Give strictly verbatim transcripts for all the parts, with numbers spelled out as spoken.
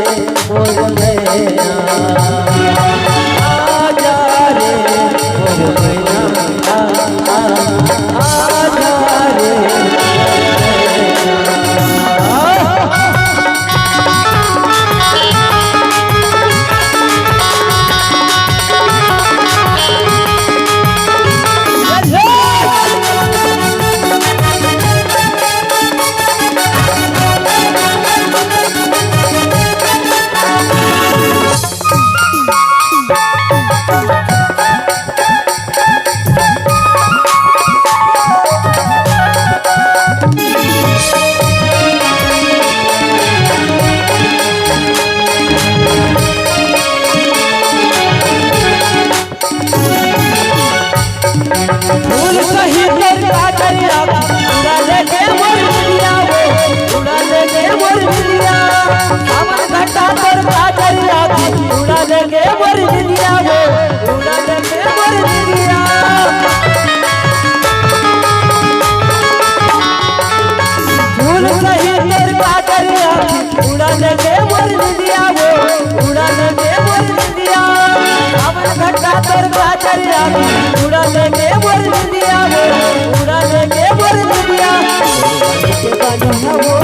मोर मैना, आजा रे मोर मैना, आ, आ, आजा रे। फूल सही तोर काजरिया, उड़ा लेके मोर बिंदिया वो, उड़ा लेके मोर बिंदिया। सावन घटा तोर काजरिया, उड़ा लेके मोर बिंदिया वो, उड़ा लेके मोर बिंदिया। फूल सही तोर काजरिया, उड़ा लेके मोर बिंदिया वो, उड़ा लेके मोर बिंदिया। सावन घटा तोर काजरिया, उड़ा लेके मोर बिंदिया वो, उड़ा लेके मोर बिंदिया। के बानी हवो,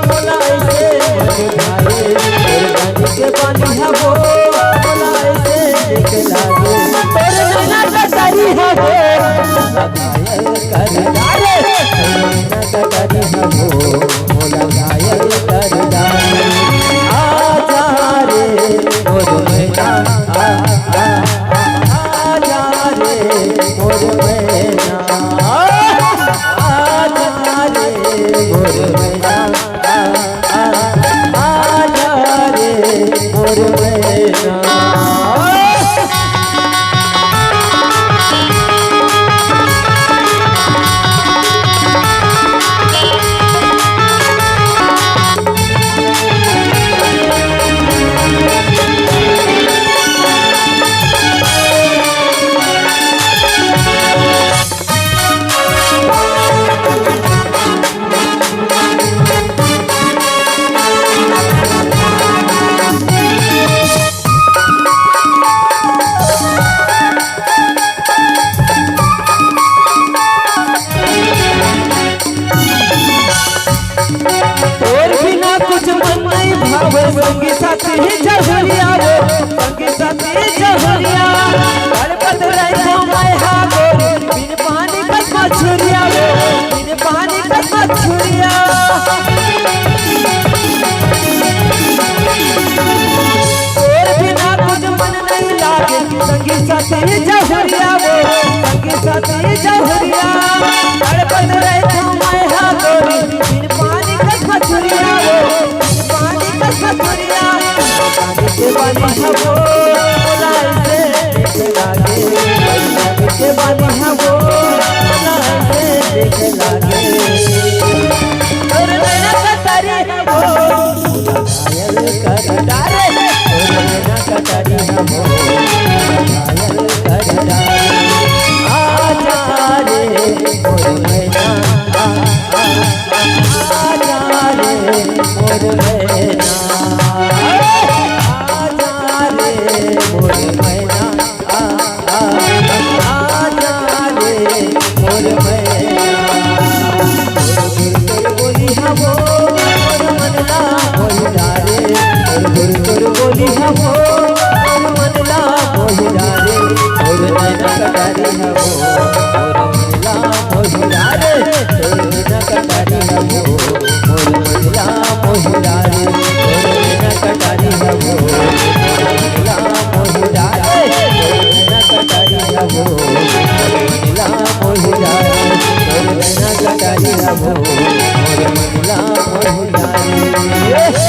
बोला ऐसे मत भाई, के बानी हवो, बोला ऐसे निकला दे। तोर नैना कटारी हवो, लगाए कर डाले, कटारी हवो, मोला घायल कर डाले। आजा रे मोर मैना, आ, आ, आ, आजा रे मोर मैना, आ, आजा रे मोर मैना, आ, आ, आजा रे मोर मैना। तोर बिना कुछ मन नहीं भावे, संगी साथी ही जहुरिया वो, संगी साथी जहुरिया। तड़पत रहिथों मैं हा गोरी, बिन पानी कस मछुरिया वो, बिन पानी कस मछुरिया। तोर बिना कुछ मन नहीं लागे, संगी साथी जहुरिया वो, संगी साथी जहुरिया। तड़पत रहिथों मैं हा गोरी, बिन पानी कस मछुरिया वो, बिन पानी कस मछुरिया। पानी के पानी हवो, बोला ऐसे देख लागे, पानी के पानी हवो, बोला ऐसे देख लागे। तोर नैना कटारी हवो, घायल कर डाले, तोर नैना कटारी हवो, घायल कर डाले। आजा रे मोर मैना, आ, आ, आ, आजा रे मोर मैना, आजा रे मोर मैना, आ, आ, आजा रे मोर मैना। तोर बोली हवो, मोर मन ला मोहि डारे। तोर, तोर, तोर बोली हवो, मोर मन ला मोहि डारे। तोर नैना कटारी हवो, मोर मन ला मोहि डारे। तोर नैना कटारी हवो, मोर मन ला मोहि डारे। तोर नैना कटारी हवो, मोर मन ला मोहि डारे। तोर नैना कटारी हवो, मोर मन ला मोहि डारे। तोर नैना कटारी हवो, मोर मन ला मोहि डारे।